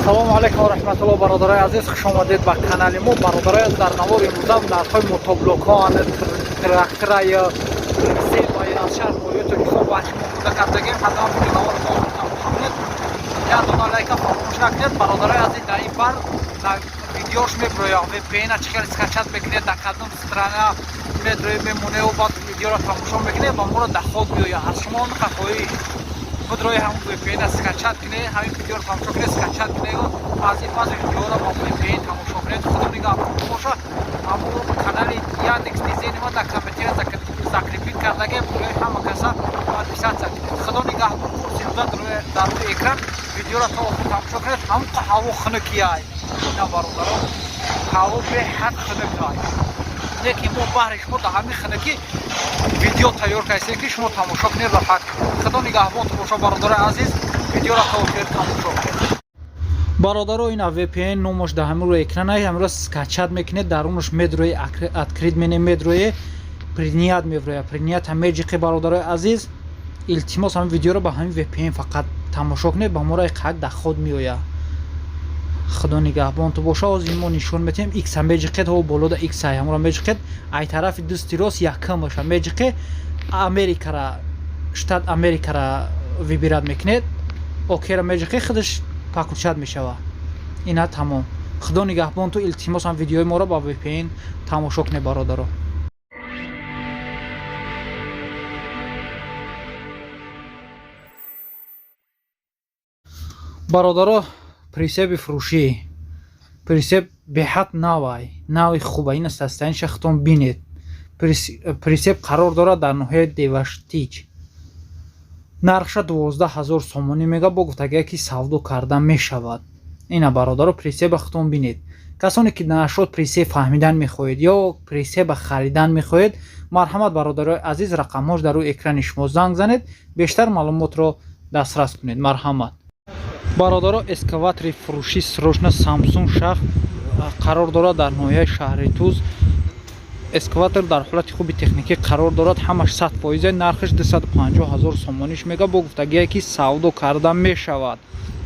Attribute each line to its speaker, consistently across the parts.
Speaker 1: Ассалому алайкум ва раҳматуллоҳ, бародарои азиз, хуш омадед ба канали мо. Бародарои азиз, дар навори имрӯза нархҳои мотоблокҳо, трактора ё себаи аз шаҳр ноҳияи Тоҷикистон ба шумо худа кардагем. Ҳатман видео навори мо тамошо кунед, як дона лайка фаромӯш накунед. Бародарои азиз, дар ин бар дар видеош меброям VPN чӣ хел скачать мекунед, дар кадом страна медроед, мемоневу баъд видеоро тамошо мекунед ва моро доход меояд. Аз шумо хоҳиш худрои ҳамон VPN скачать кунед, ҳамин видеоро тамошо кунед, скачать кунед, аз ин баъзе видеоро бо VPN тамошо кунед. Худо нигаҳбон бошад. Ҳамон канали Яндекс Дизени ма дар комментария закрепить кардагем, барои ҳама каса подписаться кунед. Худо нигаҳбон. Курси рӯза дар рӯи экран, видеоро то охир тамошо кунед. Ҳамон ҳаво хунукияй ина, бародарон, ҳаво беҳад хунукай, лекин мо баҳри шумо дар ҳамин хунукӣ видео тайёр кардем, ки шумо тамошо кунед, роҳат кунед. Худо нигаҳбон бошад, бародарои азиз, видеоро то охир тамошо кунед. Бародаро, ина VPN номаш дар ҳамин рӯи экран ай, ҳаминро скачать мекунед, дарунаш медрои, открыть мене, медрои, принять мевроя, принять ҳам меҷиқи. Бародарои азиз, илтимос, ҳамин видеоро ба ҳамин VPN фақат тамошо кунед, ба моро қак доход меояд. Худо нигаҳбон ту боша. Ҳозир мо нишон метиҳем. Икс ҳам меҷиқед, ҳо, болода икс ай, ҳамонро меҷиқед, ай тарафи дусти рост якумаша меҷиқе, Америкара, штат Америкара выбирать мекунед, окей ра меҷиқе, худаш подключать мешавад. Ина тамом. Худо нигаҳбон ту. Илтимос, ҳам видеои моро ба VPN тамошо кунед, бародаро. Бародаро, прицеп и фурӯшӣ, прицеп беҳад навай, нави хуба, ина состояние ша худтон бинед. Прицеп қарор дорад дар ноҳияи Деваштич, нархша 12 000 сомонӣ мега, бо гуфтагия ки савдо карда мешавад. Ина, бародаро, прицеп а худтон бинед. Касоне ки нашод прицеп фаҳмидан мехоҳед ё прицеп а харидан мехоҳед, марҳамат, бародарои азиз, рақамҳош дар рӯи экрани шумо, занг занед, бештар маълумотро дастрас кунед. Марҳамат, бародаро. Эскаватори фурӯшӣ срочно, Самсун шах, қарор дорад дар ноҳияи шаҳри Туз. Эскаватор дар ҳолати хуби техникӣ қарор дорад, ҳамаш 100%, нархаш 250 000 сомониш мега, бо гуфтагие ки савдо карда мешавад.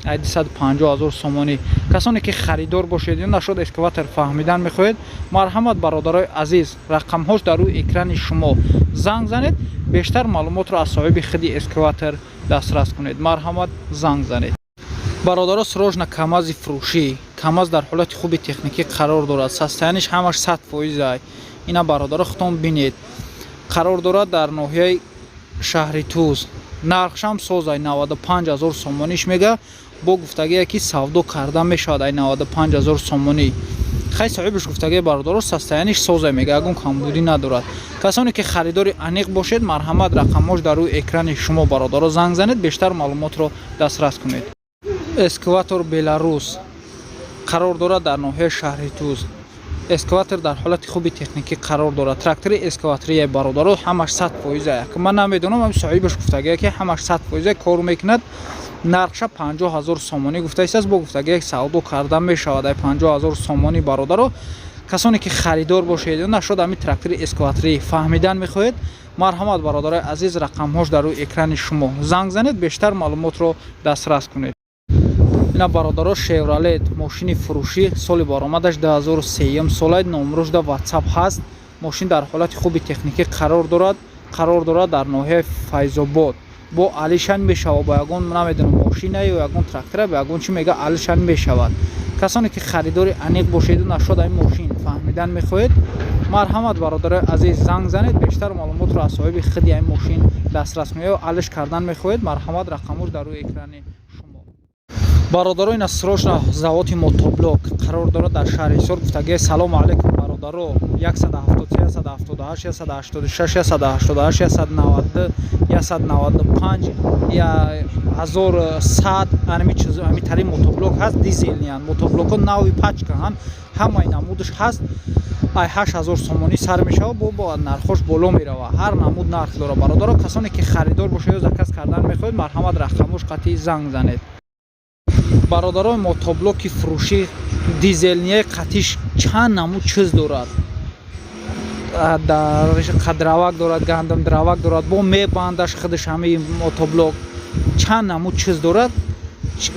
Speaker 1: Ай 250 000 сомонӣ. Касоне ки харидор бошед ё нашод эскаватор фаҳмидан мехоҳед, марҳамат, бародарои азиз, рақамҳош дар рӯи экрани шумо, занг занед, бештар маълумотро аз соҳиби худи эскаватор дастрас кунед. Марҳамат, занг занед. Бародаро, срочно КамАЗи фурӯшӣ. КамАЗ дар ҳолати хуби техникӣ қарор дорад, состояние ш ҳамаш 100%. Ина, бародаро, худтон бинед. Қарор дорад дар ноҳияи шаҳри Туз, нархшам созай, 95 000 сомониш мега, бо гуфтагие ки савдо карда мешавад. Ай 95 000 сомонӣ. Хай, соҳибаш гуфтагие, бародаро, состояние ш созай мега, ягон камбудӣ надорад. Касоне ки харидори аниқ бошед, марҳамат, рақамҳош дар рӯи экрани шумо, бародаро, занг занед, бештар маълумотро дастрас кунед. Эскаватор Беларус қарор дорад дар ноҳияи шаҳри Туз. Эскаватор дар ҳолати хуби техникӣ қарор дорад, трактори эскаватория, бародаро, ҳамаш 100%. Ман намедонам, ам соҳибаш гуфтагие ки ҳамаш 100% кор мекунад. Нархша 50 000 сомонӣ гуфтаистааст, бо гуфтагие савдо карда мешавад. Ай 50 000 сомонӣ. Бародаро, касоне ки харидор бошед ё нашод ҳамин трактори эскаваторӣ фаҳмидан мехоҳед, марҳамат, бародарои азиз, рақамҳош дар рӯи экрани шумо, занг занед, бештар маълумотро дастрас кунед. Ина, бародаро, Шевролет мошини фурӯшӣ, соли баромадаш 2003 солай, номрош да Ватсап ҳаст. Мошин дар ҳолати хуби техникӣ қарор дорад, қарор дорад дар ноҳияи Файзобод. Бо алишан мешавад, бо ягон, намедонам, мошина ё ягон трактора, бо ягон чи мега, алишан мешавад. Касоне ки харидори аниқ бошеду нашод ҳамин мошин фаҳмидан мехоҳед, марҳамат, бародарои азиз, занг занед, бештар маълумотро аз соҳиби худи ҳамин мошин дастрас кунед. Ё алиш кардан мехоҳед, марҳамат, рақамҳош дар рӯи экрани шумо. Бародаро, ина срочно заводи мотоблок, қарор дорад дар шаҳри Ҳисор. Гуфтагие: «Салому алайкум, бародаро, 173, 178, 186, 188, 192, 195, 1100». Анами чиз, ҳами тари мотоблок ҳаст, дизельный ян мотоблокҳо, нави пачка ҳан, ҳамаи намудаш ҳаст. Ай 8000 сомонӣ сар мешавад, бо нархош боло меравад, ҳар намуд нарх дорад. Бародаро, касоне ки харидор бошед ё заказ кардан мехоҳед, марҳамат, рақамош қатъи занг занед. Бародарои, мотоблоки фурӯшӣ, дизельный яи қатиш чанд намуд чиз дорад, қадравак дорад, гандумдравак дорад, бо мебандаш худаш. Ҳамаи мотоблок чанд намуд чиз дорад.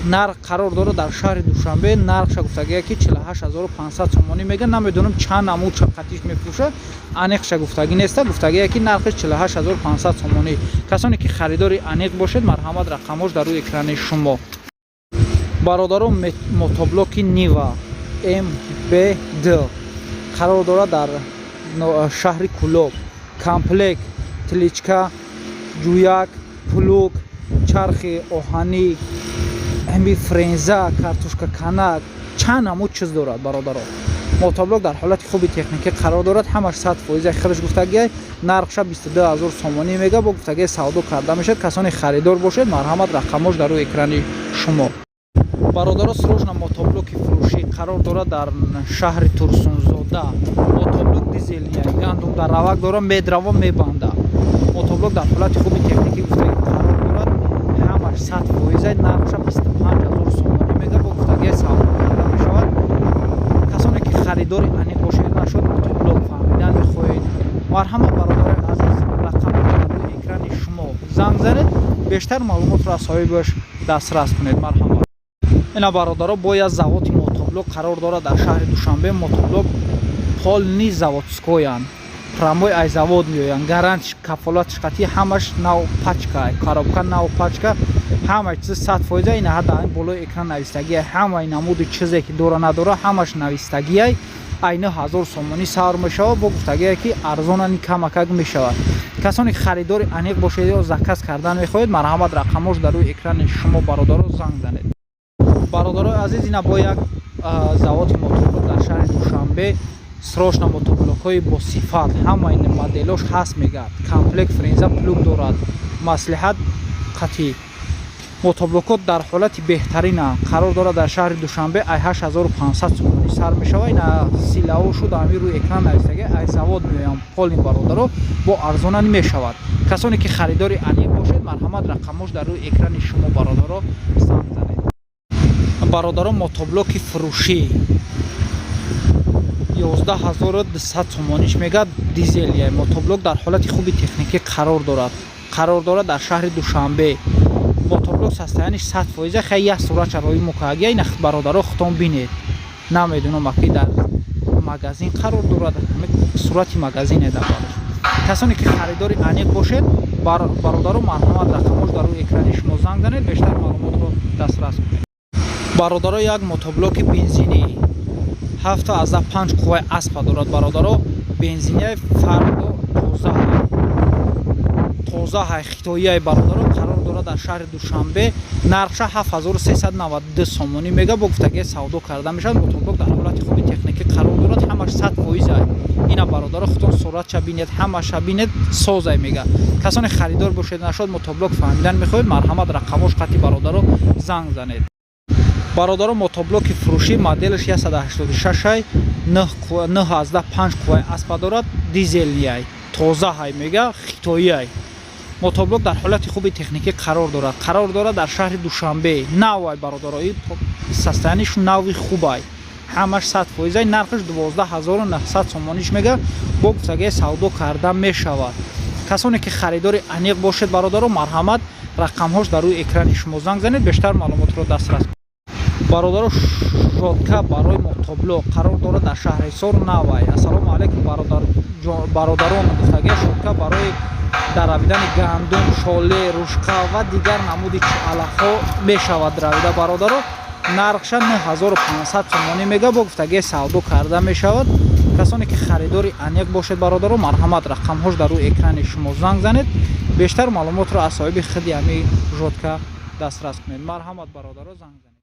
Speaker 1: Нарх қарор дорад дар шаҳри Душанбе. Нархша гуфтагия, ки 48 500 сомонӣ мега. Намедонам, чанд намуд қатиш мефурӯшад, аниқша гуфтагӣ неста. Гуфтагия, ки нархаш 48 500 сомонӣ. Касоне ки харидори аниқ бошед, марҳамат, рақамош дар рӯи экрани шумо, бародарон. Мотоблоки Нива МБД қарор дорад дар шаҳри Кулоб. Комплект: тележка, ҷӯяк, плуг, чархи оҳанӣ, ҳами фреза, картошкаканак, чанд намуд чиз дорад, бародарон. Мотоблок дар ҳолати хуби техникӣ қарор дорад, ҳамаш 100%, худаш гуфтагиай. Нархша 22 000 сомонӣ мега, бо гуфтагиай, савдо карда мешавад. Касоне харидор бошед, марҳамат, рақамош дар рӯи экрани шумо, бародаро. Срочно мотоблоки фурӯшӣ қарор дорад дар шаҳри Турсунзода. Мотоблок дизельный, гандум даравак дорад, медрава, мебанда. Мотоблок дар ҳолати хуби техникӣ, гуфтагӣ, қарор дорад, ҳамаш 100%. Нархша 25 000 сомонӣ мега, бо гуфтагиай, савдо карда мешавад. Касоне ки харидори аниқ бошед, нашуд мотоблок фаҳмидан мехоҳед, марҳамат, бародарои азиз, рақами дар рӯи экрани шумо, занг занед, бештар маълумотро аз соҳибаш дастрас кунед. Марҳамат. Ина, бародаро, бояд заводи мотоблок қарор дорад дар шаҳри Душанбе. Мотоблок полный заводской янд, прямой ай завод меоянд. Гарантиш, кафолатиш қатъи, ҳамаш нав пачка, коробка нав пачка, ҳама чиз 100%. Ина ҳада болои экран навистагиай, ҳамаи намуди чизе ки дора, надора, ҳамаш навистагиай. Ай 9000 сомонӣ сар мешавад, бо гуфтагие, ки арзонани камакак мешавад. Касоне ки харидори аниқ бошед ё заказ кардан мехоҳед, марҳамат, рақамош дар рӯи экрани шумо, бародаро, занг занед. Бародарои азиз, ина бо як заводи мотоблок дар шаҳри Душанбе. Срочно мотоблокҳои босифат, ҳамаи моделош ҳаст мегӯяд. Комплект фреза, плуг дорад, маслиҳат қатъӣ. Мотоблокҳо дар ҳолати беҳтарина, қарор дорад дар шаҳри Душанбе. Ай 8500 сомонӣ сар мешавад. Ина силао шуд, ҳамин рӯи экран навистага, ай завод меоям полный, бародаро, бо арзонани мешавад. Касоне ки харидори аниқ бошед, марҳамат, рақамош дар рӯи экрани шумо, бародаро, занг занед. Бародаро, мотоблоки фурӯшӣ 11 200 сомониш мегӯяд. Дизельный мотоблок дар ҳолати хуби техникӣ қарор дорад дар шаҳри Душанбе. Мотоблок состояние ш 100%. Хай, як суратша рои мукаагия, ина, бародаро, худтон бинед. Намедунам, аки дар магазин қарор дорад, сурати магазине дар барош. Касоне ки харидори аниқ бошед, бародаро, марҳамат, рақамош дар рӯи экрани шумо, занг занед, бештар маълумотро дастрас кунед. Бародаро, як мотоблоки бензинӣ, 7,5 қувваи аспа дорад, бародаро. Бензиния, фардо тоза ҳай, хитоияи, бародаро, қарор дорад дар шаҳри Душанбе. Нархша 7392 сомонӣ мега, бо гуфтагии, савдо карда мешавад. Мотоблок дар ҳолати хуби техникӣ қарор дорад, ҳамаш 100%. Ина, бародаро, худтон суратша бинед, ҳамаша бинед, созай мега. Касоне харидор бошед, нашод мотоблок фаҳмидан мехоҳед, марҳамат, рақамош қатъи, бародаро, занг занед. Бародаро, мотоблоки фурӯшӣ, моделаш 186, 9,5 қувваи аспа дорад, дизельный ай, тоза ҳай мега, хитоиай. Мотоблок дар ҳолати хуби техникӣ қарор дорад дар шаҳри Душанбе. Навай, бародаро, состояние ш нави хубай, ҳамаш 100%. Нархаш 12 900 сомониш мега, бо гуфтагии, савдо карда мешавад. Касоне ки харидори аниқ бошед, бародаро, марҳамат, рақамҳош дар рӯи экрани шумо, занг занед, бештар маълумотро дастрас. Бародаро, жатка барои мотоблок қарор дорад дар шаҳри Ҳисор, навай. Ассалому алайкум, бародарон, гуфтагия, жатка барои даравидани гандум, шоле, рушқа ва дигар намуди алафҳо мешавад равида. Бародаро, нархша 9500 сомонӣ мега, бо гуфтагии, савдо карда мешавад. Касоне ки харидори аниқ бошед, бародаро, марҳамат, рақамҳош дар рӯи экрани шумо, занг занед, бештар маълумотро аз соҳиби худи ҳамин жатка дастрас кунед. Марҳамат, бародаро, занг занед.